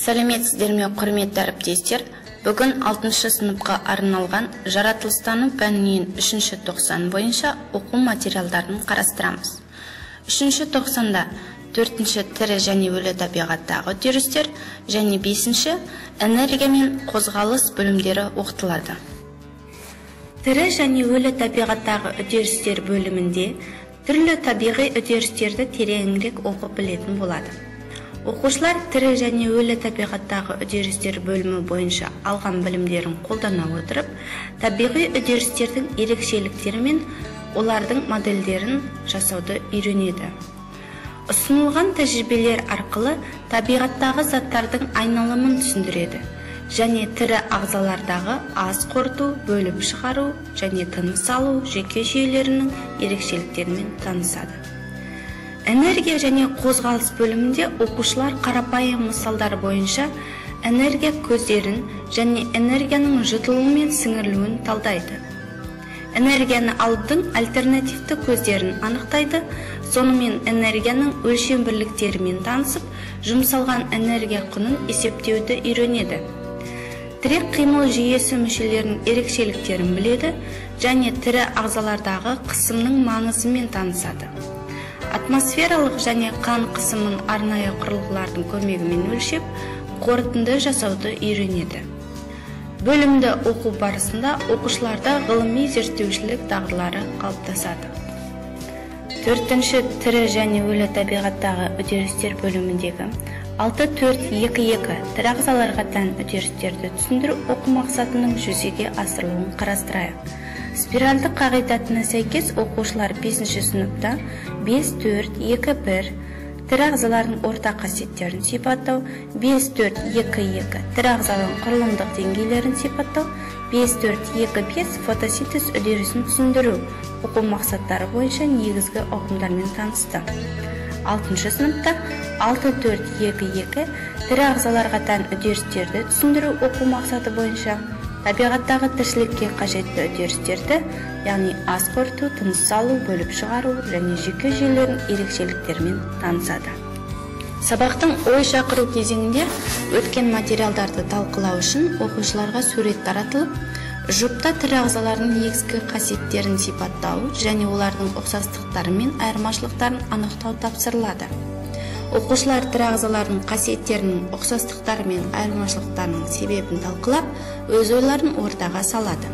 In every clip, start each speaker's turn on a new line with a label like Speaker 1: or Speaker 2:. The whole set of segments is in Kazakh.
Speaker 1: Сәлеметсіздер ме, құрметті әріптестер! Бүгін 6 сыныпқа арналған жаратылыстану пәнінен 3-ші тоқсан бойынша оқу материалдарын қарастырамыз. 3-ші тоқсанда 4-ші тірі және өлі табиғаттағы үдерістер және 5-ші энергия мен қозғалыс бөлімдері оқытылады. Тірі және өлі табиғаттағы үдерістер бөлімінде түрлі табиғи үдерістерді тереңірек оқып білетін болады. Оқушылар тірі және өлі табиғаттағы үдерістер бөлімі бойынша алған білімдерін қолдана отырып, табиғи үдерістердің ерекшеліктері мен олардың модельдерін жасауды үйренеді. Ұсынылған тәжірибелер арқылы табиғаттағы заттардың айналымын түсіндіреді және тірі ағзалардағы ас қорыту, бөліп шығару және тыныс алу жүйке жүйелерінің ерекшеліктерімен танысады. Энергия және қозғалыс бөлімінде оқушылар қарапайым мысалдар бойынша энергия көздерін және энергияның жұтылуы мен сіңірілуін талдайды. Энергияны алудың альтернативті көздерін анықтайды, сонымен энергияның өлшем бірліктерімен танысып, жұмсалған энергия құнын есептеуді үйренеді. Тірек қимыл жүйесі мүшелерінің ерекшеліктерін біледі және тірі ағзалардағы қысымның маңызымен танысады. Атмосфералық және қан қысымын арнайы құрылғылардың көмегімен өлшеп, қорытынды жасауды үйренеді. Бөлімді оқу барысында оқушыларда ғылыми зерттеушілік дағдылары қалыптасады. 4-ші тірі және өлі табиғаттағы үдерістер бөліміндегі 6-4-2-2 тірі ағзаларға тән үдерістерді түсіндіру оқу мақсатының жүзеге асырылуын қарастырайық. Спиральдық қағидатына сәйкес оқушылар 5-ші сыныпта 5-4-2-1 тірі ағзалардың орта қасиеттерін сипаттау, 5-4-2-2 тірі ағзаның құрылымдық деңгейлерін сипаттау, 5-4-2-5 фотосинтез үдерісін түсіндіру оқу мақсаттары бойынша негізгі ұғымдармен танысты. 6-шы сыныпта 6-4-2-2 тірі ағзаларға тән үдерістерді түсіндіру оқу мақсаты бойынша табиғаттағы тіршілікке қажетті үдерістерді, яғни ас қорыту, тыныс алу, бөліп шығару және жүйке жүйелерінің ерекшеліктерімен танысады. Сабақтың ой шақыру кезеңінде өткен материалдарды талқылау үшін оқушыларға сурет таратылып, жұпта тірі ағзалардың негізгі қасиеттерін сипаттау және олардың ұқсастықтары мен айырмашылықтарын анықтау тапсырылады. Оқушылар тірі ағзалардың қасиеттерінің ұқсастықтары мен айырмашылықтарының себебін талқылап, өз ойларын ортаға салады.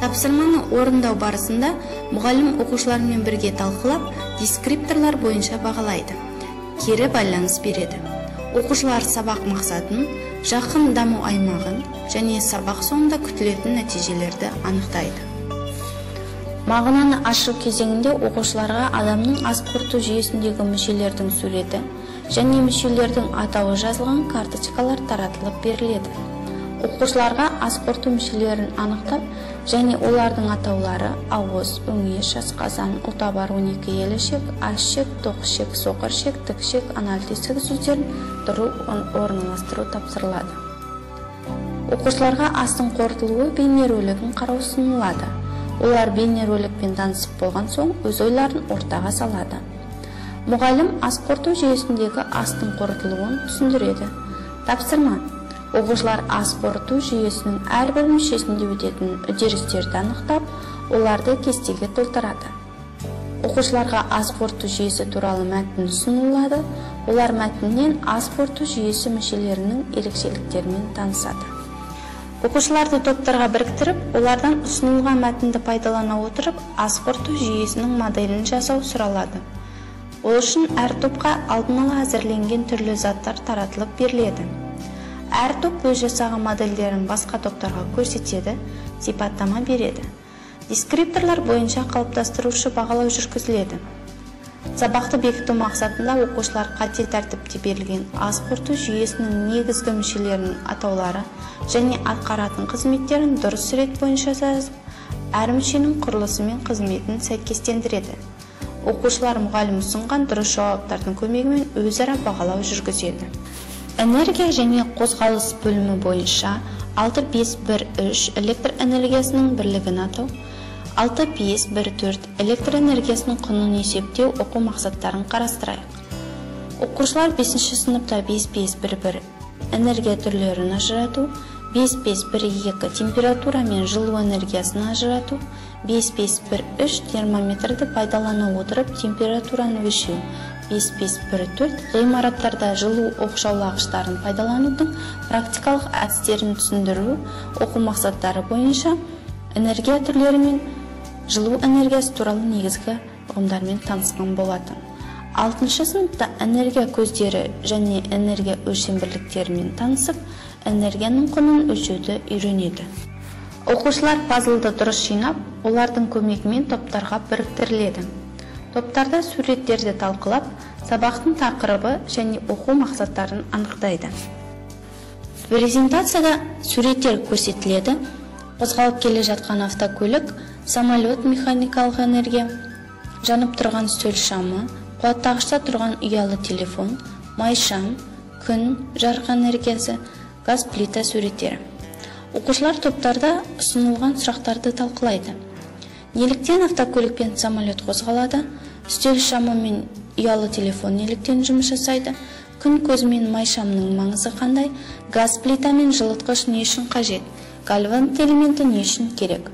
Speaker 1: Тапсырманы орындау барысында мұғалім оқушылармен бірге талқылап, дескрипторлар бойынша бағалайды, кері байланыс береді. Оқушылар сабақ мақсатын, жақын даму аймағын және сабақ соңында күтілетін нәтижелерді анықтайды. Мағынаны ашу кезеңінде оқушыларға адамның ас қорыту жүйесіндегі мүшелердің суреті және мүшелердің атауы жазылған карточкалар таратылып беріледі. Оқушыларға ас қорыту мүшелерін анықтап және олардың атаулары ауыз, өңеш, асқазан, ұлтабар, 12 елі ішек, аш ішек, тоқ ішек, соқыр ішек, тік ішек, анал тесігі сөздерін дұрыс орналастыру тапсырылады. Оқушыларға астың қорытылуы бейнеролигін қарау ұсынылады. Олар бейнероликпен танысып болған соң өз ойларын ортаға салады. Мұғалім ас қорыту жүйесіндегі астың қорытылуын түсіндіреді. Тапсырма. Оқушылар ас қорыту жүйесінің әрбір мүшесінде өтетін үдерістерді анықтап, оларды кестеге толтырады. Оқушыларға ас қорыту жүйесі туралы мәтін ұсынылады. Олар мәтіннен ас қорыту жүйесі мүшелерінің ерекшеліктерімен танысады. Оқушыларды топтарға біріктіріп, олардан ұсынылған мәтінді пайдалана отырып, ас қорыту жүйесінің моделін жасау сұралады. Ол үшін әр топқа алдын ала әзірленген түрлі заттар таратылып беріледі. Әр топ өз жасаған модельдерін басқа топтарға көрсетеді, сипаттама береді. Дескрипторлар бойынша қалыптастырушы бағалау жүргізіледі. Сабақты бекіту мақсатында оқушылар қате тәртіпте берілген ас қорыту жүйесінің негізгі мүшелерінің атаулары және атқаратын қызметтерін дұрыс рет бойынша жазып, әр мүшенің құрылысы мен қызметін сәйкестендіреді. Оқушылар мұғалім ұсынған дұрыс жауаптардың көмегімен өзара бағалау жүргізеді. Энергия және қозғалыс бөлімі бойынша 6-5-1-3 электр энергиясының бірлігін атау, 6-5-1-4 электр энергиясының құнын есептеу оқу мақсаттарын қарастырайық. Оқушылар 5-ші сыныпта 5-5-1-1 энергия түрлерін ажырату, 5.5.1.2 температура мен жылу энергиясын ажырату, 5.5.1.3 термометрді пайдалана отырып температураны өлшеу, 5.5.1.4 ғимараттарда жылу оқшаулағыштарын пайдаланудың практикалық әдістерін түсіндіру. Оқу мақсаттары бойынша энергия түрлері мен жылу энергиясы туралы негізгі ұғымдармен танысқан болатын. 6-шы сыныпта энергия көздері және энергия өлшем бірліктерімен танысып, энергияның құнын өлшеуді үйренеді. Оқушылар пазлды дұрыс жинап, олардың көмегімен топтарға біріктіріледі. Топтарда суреттерді талқылап, сабақтың тақырыбы және оқу мақсаттарын анықтайды. Презентацияда суреттер көрсетіледі. Қозғалып келе жатқан автокөлік, самолет, механикалық энергия, жанып тұрған үстел шамы, қуаттағышта тұрған ұялы телефон, майшам, күн, жарық энергиясы, газ плита суреттері. Оқушылар топтарда ұсынылған сұрақтарды талқылайды. Неліктен автокөлік пен самолет қозғалады? Үстел шамы мен ұялы телефон неліктен жұмыс жасайды? Күн көзі мен майшамның маңызы қандай? Газ плита мен жылытқыш не үшін қажет? Гальвант элементі не үшін керек?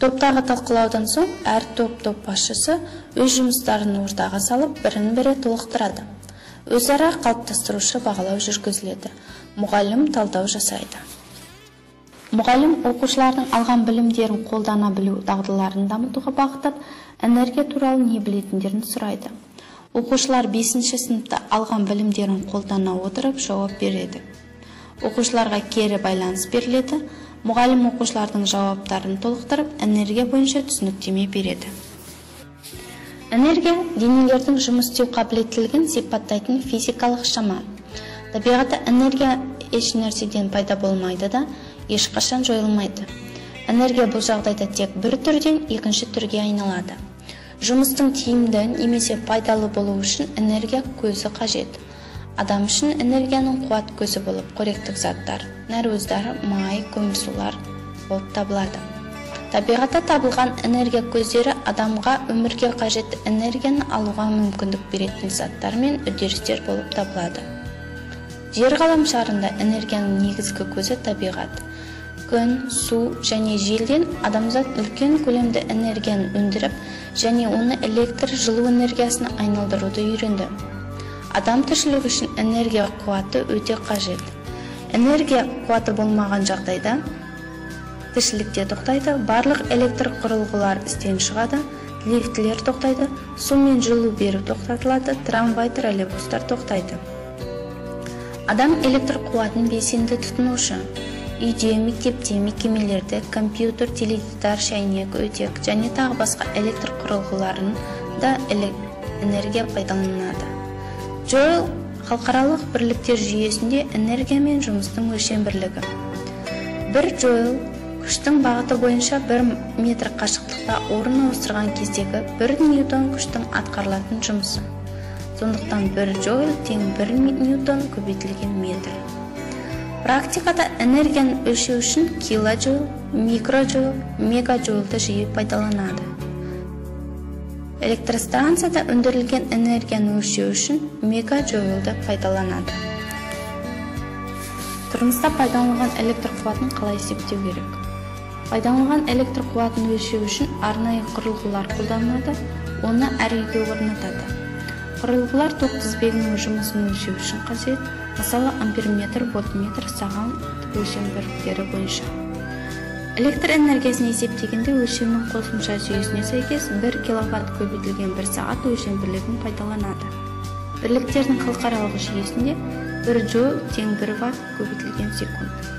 Speaker 1: Топтағы талқылаудан соң әр топ басшысы өз жұмыстарын ортаға салып, бірін-бірі толықтырады. Өзара қалыптастырушы бағалау жүргізіледі. Мұғалім талдау жасайды. Мұғалім оқушылардың алған білімдерін қолдана білу дағдыларын дамытуға бағыттап, энергия туралы не білетіндерін сұрайды. Оқушылар 5-ші сыныпта алған білімдерін қолдана отырып жауап береді. Оқушыларға кері байланыс беріледі. Мұғалім оқушылардың жауаптарын толықтырып, энергия бойынша түсініктеме береді. Энергия денелердің жұмыс істеу қабілеттілігін сипаттайтын физикалық шама. Табиғатта энергия еш нәрседен пайда болмайды да, ешқашан жойылмайды. Энергия бұл жағдайда тек бір түрден екінші түрге айналады. Жұмыстың тиімді немесе пайдалы болуы үшін энергия көзі қажет. Адам үшін энергияның қуат көзі болып қоректік заттар, нәруыздар, май, көмірсулар болып табылады. Табиғатта табылған энергия көздері адамға өмірге қажетті энергияны алуға мүмкіндік беретін заттар мен үдерістер болып табылады. Жер ғаламшарында энергияның негізгі көзі табиғат. Күн, су және желден адамзат үлкен көлемді энергияны өндіріп және оны электр жылу энергиясына айналдыруды үйренді. Адам тіршілігі үшін энергия қуаты өте қажет. Энергия қуаты болмаған жағдайда тіршілік те тоқтайды, барлық электр құрылғылар істен шығады, лифтілер тоқтайды, су мен жылу беру тоқтатылады, трамвай, троллейбустар тоқтайды. Адам электр қуатын белсенді тұтынушы. Үйде, мектепте, мекемелерде компьютер, теледидар, шәйнек, өтек және тағы басқа электр құрылғыларында энергия пайдаланылады. Джоуль халықаралық бірліктер жүйесінде энергия мен жұмыстың өлшем бірлігі. 1 джоуль күштің бағыты бойынша 1 метр қашықтықта орын ауыстырған кездегі 1 ньютон күштің атқарылатын жұмысы. Сондықтан 1 джоуль тең 1 ньютон көбейтілген метр. Практикада энергияны өлшеу үшін килоджоуль, микроджоуль, мегаджоульді жиі пайдаланады. Электростанцияда өндірілген энергияны өлшеу үшін мегаджоульді пайдаланады. Тұрмыста пайдаланылған электр қуатын қалай есептеу керек? Пайдаланылған электр қуатын өлшеу үшін арнайы құрылғылар қолданылады, оны әр үйге орнатады. Құрылғылар ток тізбегінің жұмысын өлшеу үшін қажет, мысалы амперметр, вольтметр, сағат өлшем бірліктері бойынша. Электр энергиясын есептегенде өлшемнің қосымша жүйесіне сәйкес 1 киловатт көбейтілген 1 сағат өлшем бірлігін пайдаланады. Бірліктердің халықаралық жүйесінде 1 джоуль тең 1 ватт көбейтілген секунд.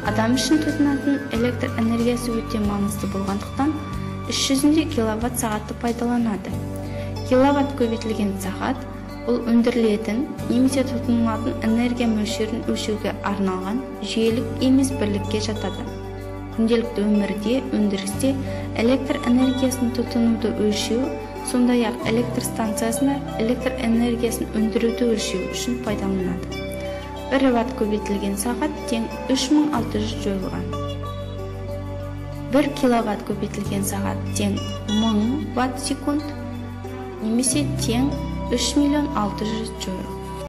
Speaker 1: Адам үшін тұтынатын электр энергиясы өте маңызды болғандықтан, іс жүзінде киловатт сағатты пайдаланады. Киловатт көбейтілген сағат бұл өндірілетін немесе тұтынылатын энергия мөлшерін өлшеуге арналған жүйелік емес бірлікке жатады. Күнделікті өмірде, өндірісте электр энергиясын тұтынуды өлшеу, сондай-ақ электр станциясында электр энергиясын өндіруді өлшеу үшін пайдаланылады. 1 ватт көбейтілген сағат тең 3600 джоульға. 1 киловатт көбейтілген сағат тең 1000 ватт секунд немесе тең 3 600 000 джоуль.